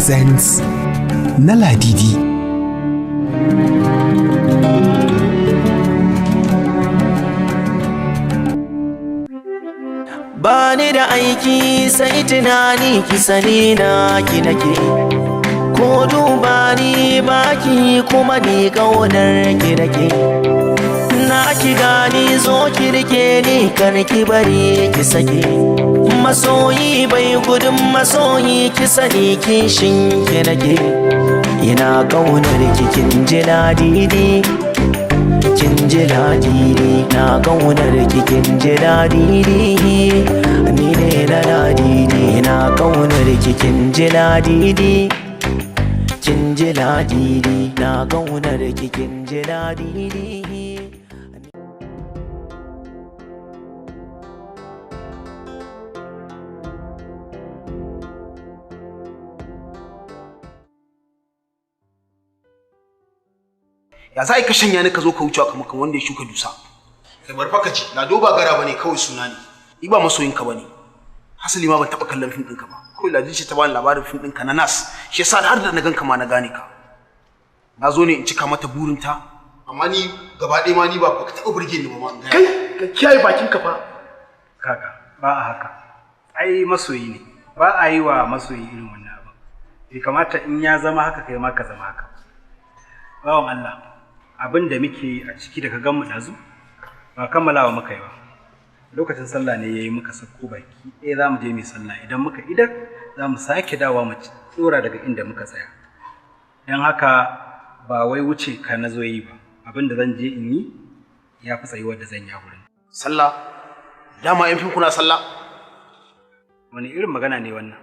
Presents na Ladidi. Ba ni da aiki sai tunani, ki sani na ki nake. Ko duba ni baki, kuma ni ƙaunar ki nake. Na ki gani, zo ki rike ni, kar ki bari ki sake. Masoyi bai gudun masoyi, ki sani kishin ki nake. Ina ƙaunar ki, kin ji Ladidi. Kin ji Ladidi, na ƙaunar ki, kin ji Ladidi. Ni ne na Ladidi, na ƙaunar ki, kin ji Ladidi. Kin ji Ladidi, na ƙaunar ki, kin ji Ladidi. Ya za a yi ka shanya ni ka zo ka wuce kamar wanda ya shuka dusa? Kai bar fa ka ji, Lado ba gara bane, kawai suna ne. Ni ba masoyinka bane. Hasali ma ban taɓa kallon fim ɗinka ba. Kawai Ladi ce ta bani labarin fim ɗinka na Nas. Shi yasa har da na ganka ma na gane ka. Na zo ne in cika mata burinta, amma ni gaba ɗaya ma ni ba ka taɓa burge ni ba ma in gaya. Kai ka kiyaye bakinka fa. Kaka, ba a haka. Ai masoyi ne. Ba a yi wa masoyi irin wannan abu. Bai kamata in ya zama haka kai ma ka zama haka. Bawan Allah, abin da muke yi a ciki da ka gan mu ɗazu ba kammalawa muka yi ba. Lokacin sallah ne yayi muka sako baki ɗaya, za mu je mu yi sallah. Idan muka idar, za mu sake dawowa mu ɗora daga inda muka tsaya. Don haka ba wai wuce ka na zo yi ba. Abin da zan je in yi ya fi tsayuwar da zan yi a gurin. Sallah? Dama yan fim kuna sallah? Wani irin magana ne wannan?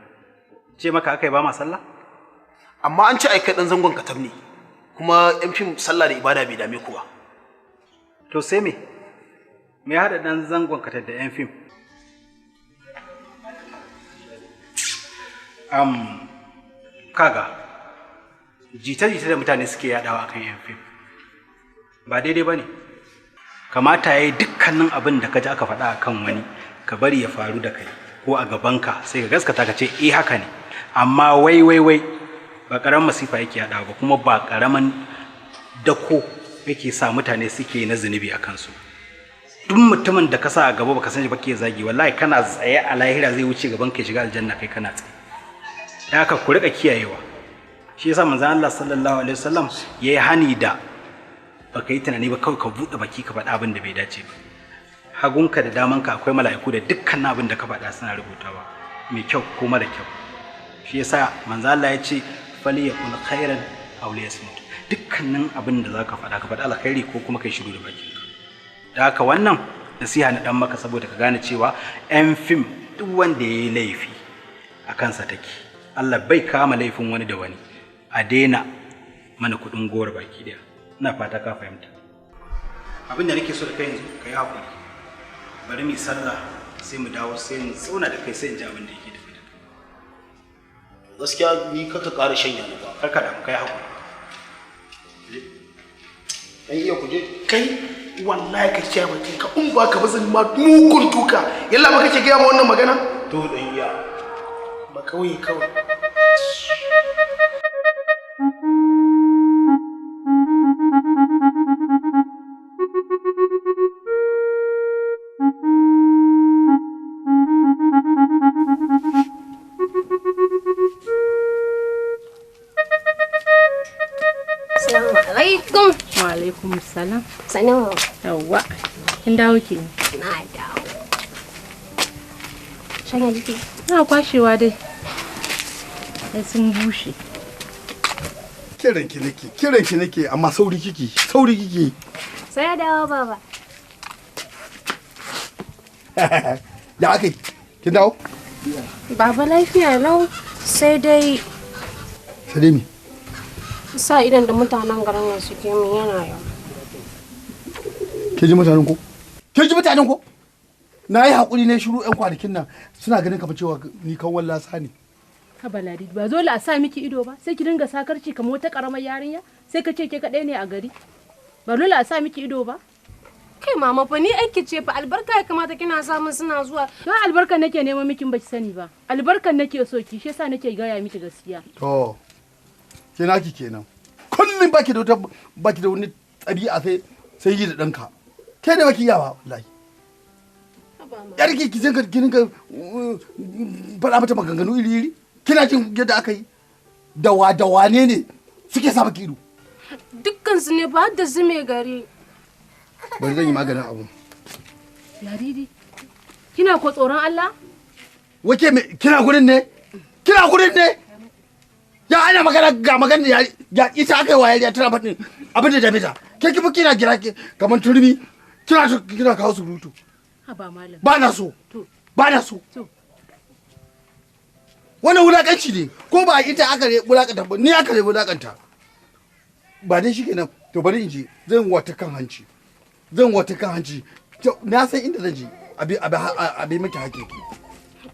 Ce maka aka yi ba ma sallah? Amma an ce ai kai ɗan zangon katab ne. Kuma yan fim sallah da ibada bai dame ku ba. To sai me? Me ya haɗa ɗan zangon katab da yan fim? Kaga, jita-jita da mutane suke yaɗawa akan yan fim ba daidai ba ne. Kamata ya yi dukkanin abin da ka ji aka faɗa akan wani, ka bari ya faru da kai ko a gabanka sai ka gaskata ka ce eh haka ne. Amma wai wai wai ba ƙaramin masifa yake yaɗawa ba, kuma ba ƙaramin dako yake sa mutane suke na zunubi a kansu. Duk mutumin da ka sa a gaba baka san shi ba ke zagi, wallahi kana tsaye a lahira zai wuce gaban ka shiga aljanna kai kana tsaye. Da haka ku riƙa kiyayewa. Shi yasa manzon Allah sallallahu alaihi wasallam yayi hani da baka yi tunani ba kawai ka buɗe baki ka faɗa abin da bai dace ba. Hagunka da damanka akwai mala'iku da dukkan abin da ka faɗa suna rubutawa, mai kyau ko mara kyau. Shi yasa manzon Allah ya ce falyakul khairan aw liyasmut. Dukkanin abin da zaka faɗa ka faɗa alkhairi ko kuma kai shiru da bakinka. Da haka wannan nasiha na dan maka saboda ka gane cewa yan fim duk wanda yayi laifi a kansa take. Allah bai kama laifin wani da wani. A daina mana kuɗin goro baki ɗaya. Ina fata ka fahimta. Abin da nake so da kai yanzu, ka yi haƙuri. Bari mu yi sallah sai mu dawo sai mu zauna da kai sai in ji abin da yake tafi da kai. Gaskiya ni kaka ƙara shanya ni ba. Karka damu, ka yi haƙuri. Dan iya ku je. Kai wallahi ka kiyaye bakinka, in ba ka ba zan ma mugun duka. Yalla ba kake gaya ma wannan magana? To dan iya. Ba kauye kawai. Assalamu alaikum. Wa alaikum salam. Sanin Yawwa. Kin dawo ke? Na dawo. Shanya jiki. Na kwashewa dai. Sai sun bushe. Kiran ki nake, kiran ki nake, amma sauri kike, sauri kike. Sai ya dawo baba. Ya akai? Kin dawo? Baba lafiya lau, sai dai Sai dai me? Sa idan da mutanen garin nan suke min yana yau. Ke ji mutanen ko? Ke ji mutanen ko? Na yi haƙuri ne shiru 'yan kwanakin nan suna ganin kamar cewa ni kan wallasa ne. Haba Ladidi, ba dole a sa miki ido ba, sai ki dinga sakarci kamar wata karamar yarinya, sai ka ce ke kaɗai ne a gari. Ba dole a sa miki ido ba. Kai mama fa ni aiki ce fa albarka ya kamata kina samun suna zuwa. Don albarka nake neman mikin baki sani ba. Albarkan nake so ki shi yasa nake gaya miki gaskiya. To ke naki kenan. Kullum baki da wata baki da wani ɗabi'a sai yi da ɗanka. Ke da baki yawa wallahi. Yarki ki zinka ki rinka faɗa mata maganganu iri iri. Kina jin yadda aka yi dawa dawa ne suke sa maki ido. Dukkan su ne ba da su mai gari. Bari zan yi maganin abu. Ladidi, kina ko tsoron Allah? Wake me kina gurin ne? Kina gurin ne? Ya ana magana ga magana ya ita aka yi wa yariya tana faɗin abin da dame ta. Ke ki kina gira ke kamar turmi kina kawo surutu. Haba malam. Ba na so. Ba na so. Wannan wulakanci ne ko ba ita aka wulakanta ba ni aka wulakanta. Ba dai shikenan to bari in je zan wata kan hanci. Zan wata kan hanci. Na san inda zan je abi miki hakiki.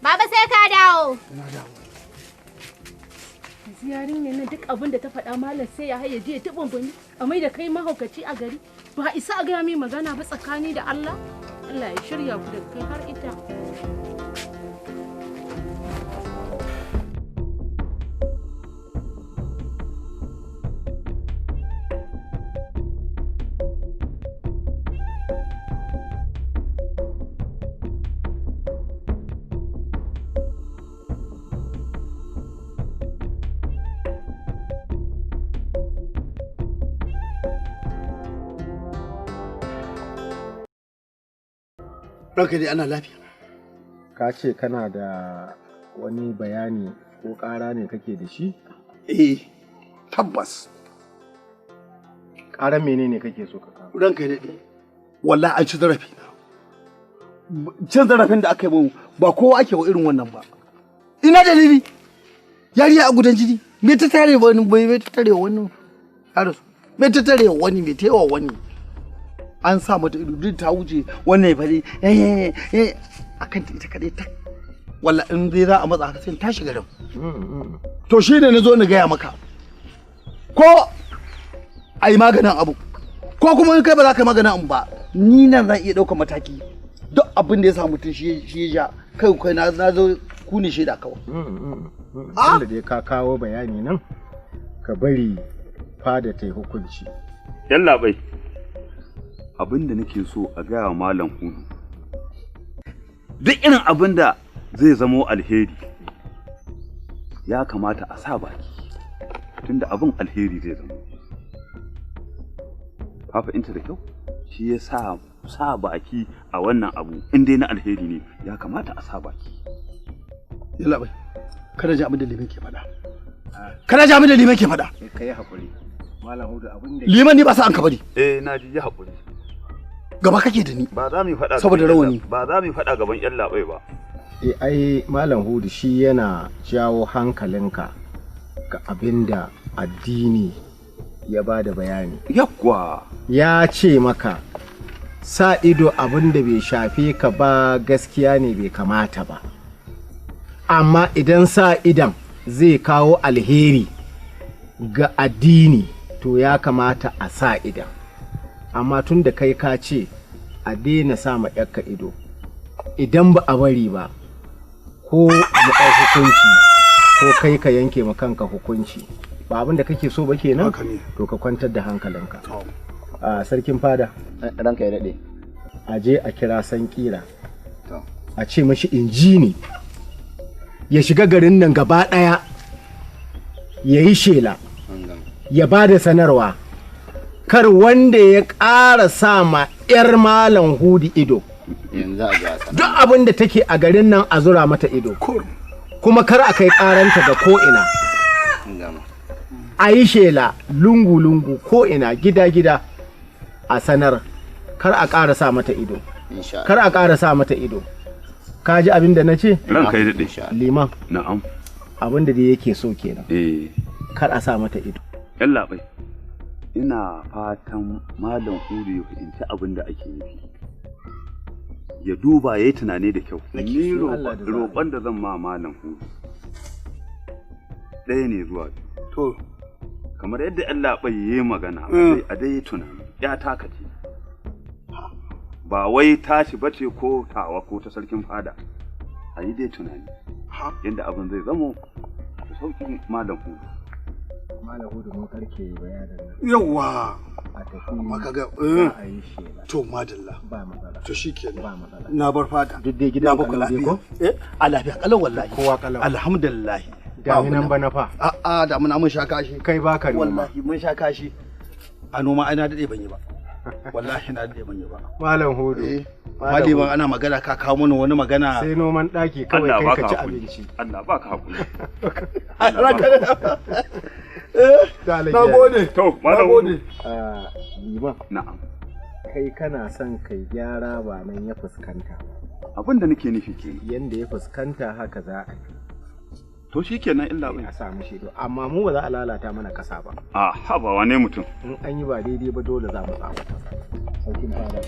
Baba sai ka dawo. Na dawo. Yarinyar nan duk abin da ta faɗa malam sai ya haye je ta bambami a mai da kai mahaukaci a gari ba isa a gaya mai magana ba tsakani da Allah. Allah ya shirya ku da kai har ita. Ranka dai ana lafiya. Ka ce kana da wani bayani ko ƙara ne kake da shi? Eh, tabbas. Ƙaran menene kake so ka kawo? Ranka daɗe. Wallahi an ci zarafi na. Cin zarafin da aka yi min ba kowa ake wa irin wannan ba. Ina dalili? Yariya a gudan jini. Me ta tare wani me ta tare wani? Me ta tare wani me ta yawa wani? An sa mata ido duk ta wuce wannan ya faɗi akan ta ita kaɗai ta walla in dai za a matsa haka sai ta shiga garin. To shi ne na zo na gaya maka ko a yi maganin abu ko kuma in kai ba za ka yi maganin abu ba ni nan zan iya ɗaukar mataki duk abin da ya samu mutum shi ya ja kai kai na zo ku ne shaida kawai. Tunda dai ka kawo bayani nan ka bari fada ta yi hukunci. Yallaɓai. Abin da nake so a gaya wa Malam Hudu, duk irin abin da zai zamo alheri ya kamata a sa baki, tunda abin alheri zai zamo. Ka fahimta da kyau? Shi ya sa baki a wannan abu, in dai na alheri ne ya kamata a sa baki. Yallaɓai, kada ji abin da liman ke faɗa. Kada ji abin da liman ke faɗa. Ka yi haƙuri. Malam Hudu abin da liman ni ba sa an ka bari. Eh, na ji, yi haƙuri. Gaba kake da ni. Ba za mu faɗa saboda rawani. Ba za mu faɗa gaban yallaɓai ba. Eh, ai Malam Hudu shi yana jawo hankalinka ga abin da addini ya ba da bayani. Yawwa. Ya ce maka sa ido abin da bai shafe ka ba gaskiya ne bai kamata ba. Amma idan sa idon zai kawo alheri ga addini to ya kamata a sa idon. Amma tun da kai ka ce a daina sa ma ƴarka ido, idan ba a bari ba ko mu ɗau hukunci ko kai ka yanke ma kanka hukunci ba abin da kake so ba kenan, to ka kwantar da hankalinka. A sarkin fada, ranka ya daɗe, a je a kira Sankira, a ce mashi injini ya shiga garin nan gaba ɗaya ya yi shela ya ba da sanarwa kar wanda ya ƙara sa ma 'yar Malam Hudu ido. Duk abin da take a garin nan a zura mata ido. Kuma kar a kai ƙaranta ga ko'ina. A yi shela lungu-lungu ko'ina gida-gida a sanar kar a ƙara sa mata ido. Kar a ƙara sa mata ido. Ka ji abin da na ce? Ranka ya daɗe. Liman. Na'am. Abin da dai yake so kenan. Eh. Kar a sa mata ido. Yallaɓai. Ina fatan Malam Hudu ya fahimci abin da ake nufi. Ya duba ya yi tunani da kyau. Ni roƙon da zan ma Malam Hudu ɗaya ne zuwa biyu. To. Kamar yadda yallaɓai ya yi magana, a dai yi tunani. Ya taka ce. Ba wai tashi bace ko tawa ko ta sarkin fada. A yi dai tunani. Yadda abin zai zamo da sauƙi Malam Hudu. Malam Hudu mun karke bayanin nan. Yawwa. A tafi Amma kaga za a yi shela. To madalla. Ba matsala. To shikenan. Ba matsala. Na bar fada. Duk dai gidan Na baku kalau dai lafiya. ko? Eh, a lafiya kalau wallahi. Kowa kalau. Alhamdulillah. Daminan bana fa. A'a, damina mun sha kashi. Kai baka noma. Wallahi mun sha kashi. A noma ai na dade ban yi ba. Wallahi na dade ban yi ba. Malam Hudu. Maliban ana magana ka kawo mana wani magana. Sai noman ɗaki kawai Allah kai baka ka ci hakuri. abinci. Allah baka hakuri. Na gode. To, Malam Hudu. Liman. Na'am. Kai kana son kai gyara ba nan ya fuskanta. Abin da nake nufi kenan. Yanda ya fuskanta haka za a yi. To shikenan illa bai. A samu shi amma mu ba za a lalata mana kasa ba. A haba wane mutum. In an yi ba daidai ba dole za mu tsawata. Sarkin fada.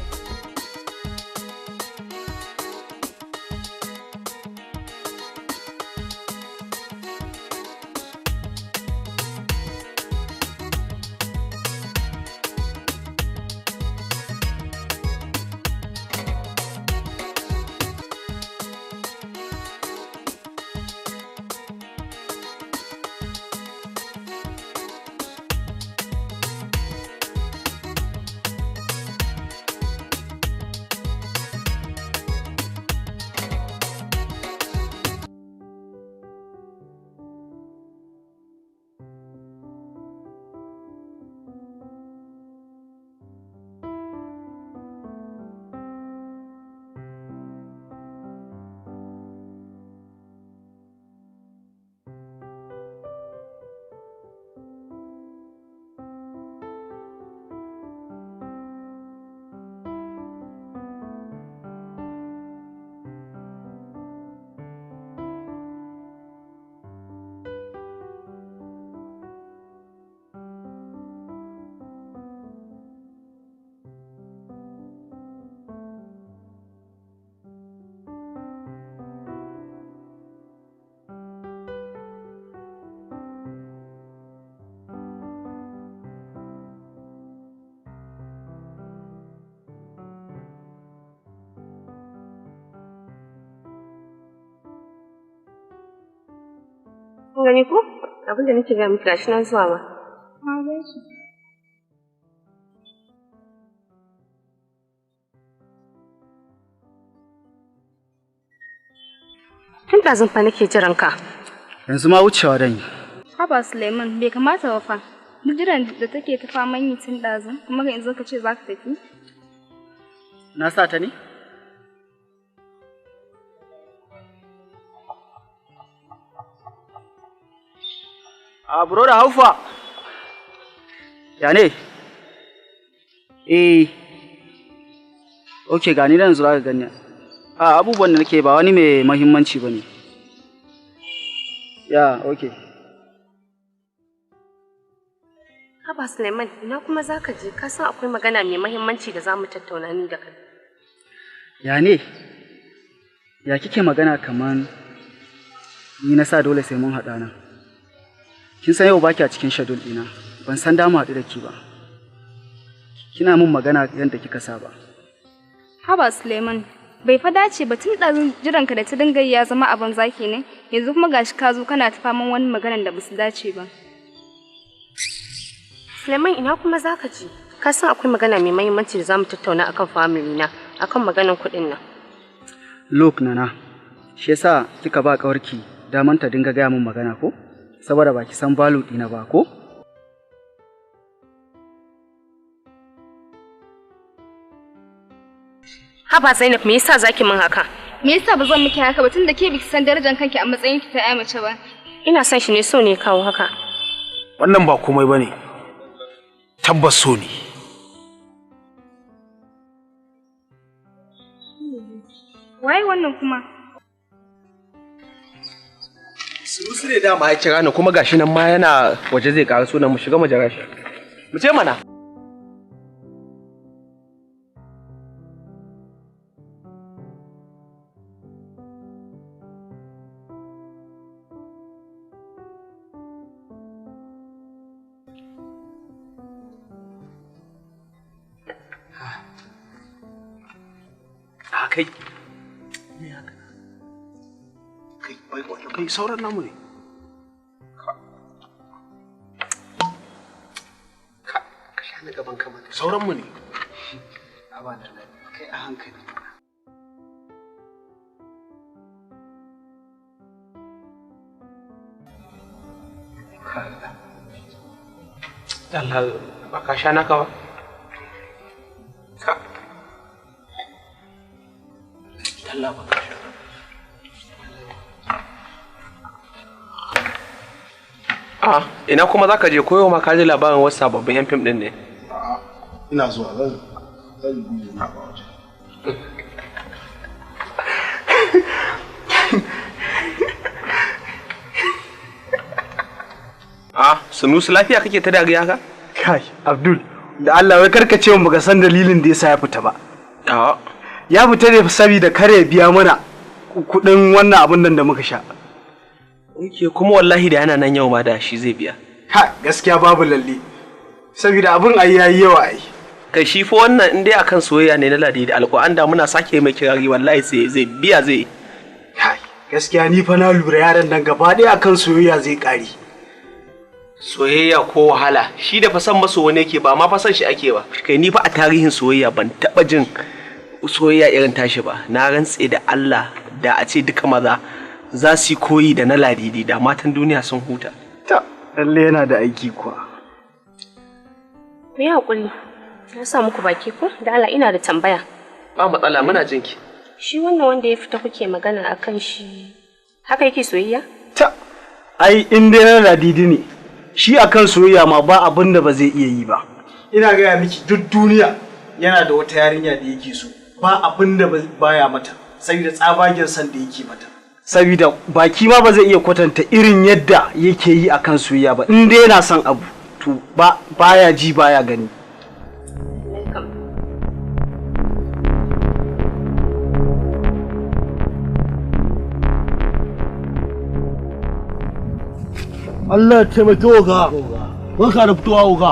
Kun gani ko? Abin da nake gaya miki gashi nan zuwa ma. Na gan shi. Tun ɗazun fa nake jiran ka. Yanzu ma wucewa dan yi. Haba Suleiman bai kamata ba fa. Duk jiran da take ta faman yi tun ɗazu kuma yanzu ka ce za ka tafi. Na sa ta ne? A buro da haufa. Ya ne? Eh. Ok, gani nan zuwa ga gani. A abubuwan da nake ba wani mai mahimmanci ba ne. Ya, ok. Haba Suleiman, ina kuma za ka je? Ka san akwai magana mai mahimmanci da za mu tattauna ni da kai. Ya ne? Ya kike magana kaman ni na sa dole sai mun haɗa nan. Kin san yau baki a cikin schedule ɗina. Ban san dama haɗu da ki ba. Kina min magana yadda kika saba. Haba Suleiman, bai fa dace ba tun ɗazun jiranka da ta dinga yi ya zama abin zaki ne, yanzu kuma gashi ka zo kana ta faman wani maganan da basu dace ba. Suleiman, ina kuma za ka je? Ka san akwai magana mai mahimmanci da za mu tattauna akan family na, akan maganan kuɗin nan. Look Nana, shi yasa kika ba ƙawarki daman ta dinga gaya min magana ko? Saboda ba ki san value ɗina ba ko? Haba Zainab, me yasa zaki min haka? Me yasa ba zan miki haka ba tunda ke biki san darajar kanki a matsayin ki ta ƴa mace ba? Ina son shi ne so ne kawo haka. Wannan ba komai bane. Tabbas so ne. Waye wannan kuma? Sunusi ne dama ya kira ni kuma gashi nan ma yana waje zai ƙara sunan mu shiga mu jira shi. Mu je mana. Kai. Kai, kai sauran namu ne. Ka sha na gaban ka mana. Sauran mu ne. Aba da kai a hankali. Allah ba ka sha naka ba. Ka. Allah ba ka sha. Ah, ina kuma zaka je koyo ma ka ji labarin wasu sababbin yan fim din ne. Ina zuwa zan yi na ba waje. Ah, Sunusi lafiya kake ta dariya ka? Kai, Abdul, da Allah wai karka ce mun baka san dalilin da yasa ya fita ba. A'a. Ya fita ne saboda kare biya mana kuɗin wannan abun nan da muka sha. Oke, kuma wallahi da yana nan yau ma da shi zai biya. Ha, gaskiya babu lalle. Saboda abun ai yayi yawa ai. Kai shi fa wannan in dai akan soyayya ne na Ladi da Alƙur'an da muna sake mai kirari wallahi sai zai biya zai. Kai, gaskiya ni fa na lura yaran nan gaba ɗaya akan soyayya zai ƙare. Soyayya ko wahala shi da fasan maso wani yake ba ma fasan shi ake ba. Kai ni fa a tarihin soyayya ban taba jin soyayya irin tashi ba. Na rantse da Allah da a ce duka maza za su yi koyi da na Ladidi da matan duniya sun huta. Ta, lalle yana da aiki kuwa. Ku yi haƙuri. Na sa muku baki ko? Da Allah ina da tambaya. Ba matsala muna jinki. Shi wannan wanda ya fita kuke magana akan shi haka yake soyayya? Ta, ai in dai na Ladidi ne. Shi akan soyayya ma ba abin da ba zai iya yi ba. Ina gaya miki duk duniya yana da wata yarinya da yake so ba abin da baya mata saboda tsabagen san da yake mata. Saboda baki ma ba zai iya kwatanta irin yadda yake yi akan soyayya ba. In dai yana son abu to ba baya ji baya gani. Allah ya taimake oga. Barka da fitowa oga.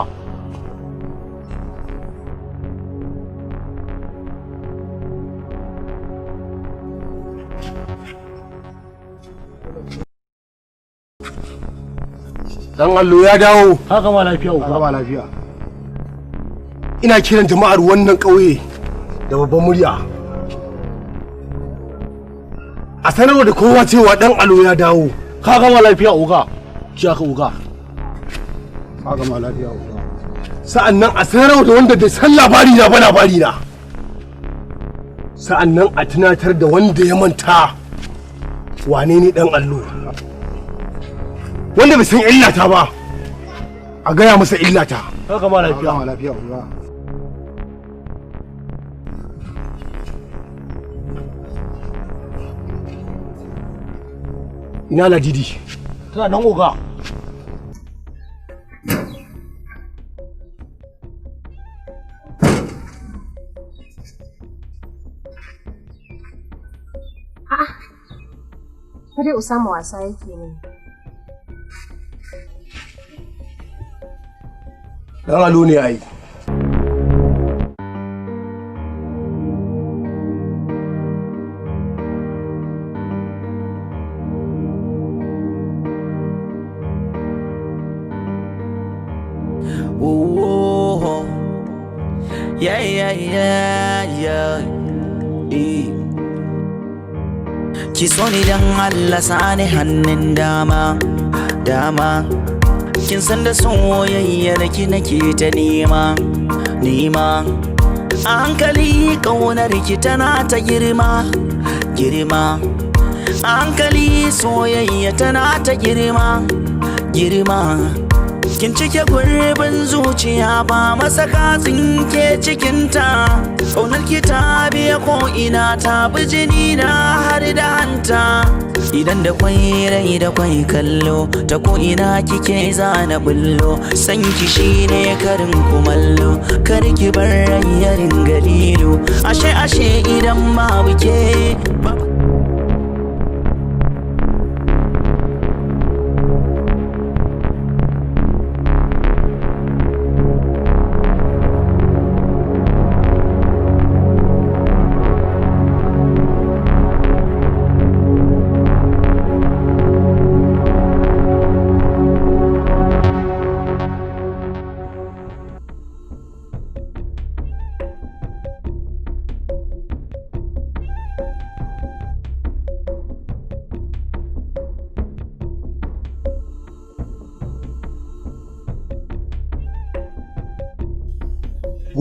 Dan allo ya dawo. Haka ma lafiya oga. Haka ma lafiya. Ina kiran jama'ar wannan ƙauye da babban murya. A sanarwa da kowa cewa dan allo ya dawo. Ka gama lafiya oga. Ka uga. Ka gama lafiya uga. Sa'annan a sanar da wanda bai san labari na ba labari na. Sa'annan a tunatar da wanda ya manta wane ne dan allo. Wanda bai san illata ba a gaya masa illata. Ka gama lafiya. Ka gama lafiya uga. Ina Ladidi? Tana nan oga. A'a. Ko dai Usama wasa yake ne. Dan alo ne ai. Oh, yeah, yeah, yeah, yeah. Ki so ni dan Allah sani hannun dama, dama. Kin san da soyayyar ki nake ta nema, nema. A hankali ƙaunar ki tana ta girma, girma. A hankali soyayya tana ta girma, girma. Kin cike gurbin zuciya ba masaka tsinke cikinta. Ƙaunar ki ta biya ko ina ta bi jini na har da hanta. Idan da kwai rai da kwai kallo ta ko ina kike zana bullo. San ki shine karin kumallo kar ki bar rai ya ringa lilo. Ashe ashe idan babu ke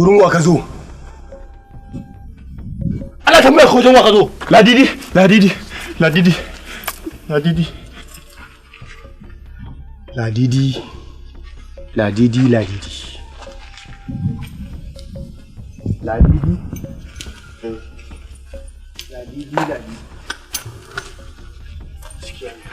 Gurin wa ka zo? Ana tambaya ka wajen wa ka zo? Ladidi, Ladidi, Ladidi, Ladidi. Ladidi, Ladidi, Ladidi. Ladidi. Ladidi, Ladidi. Gaskiya ne.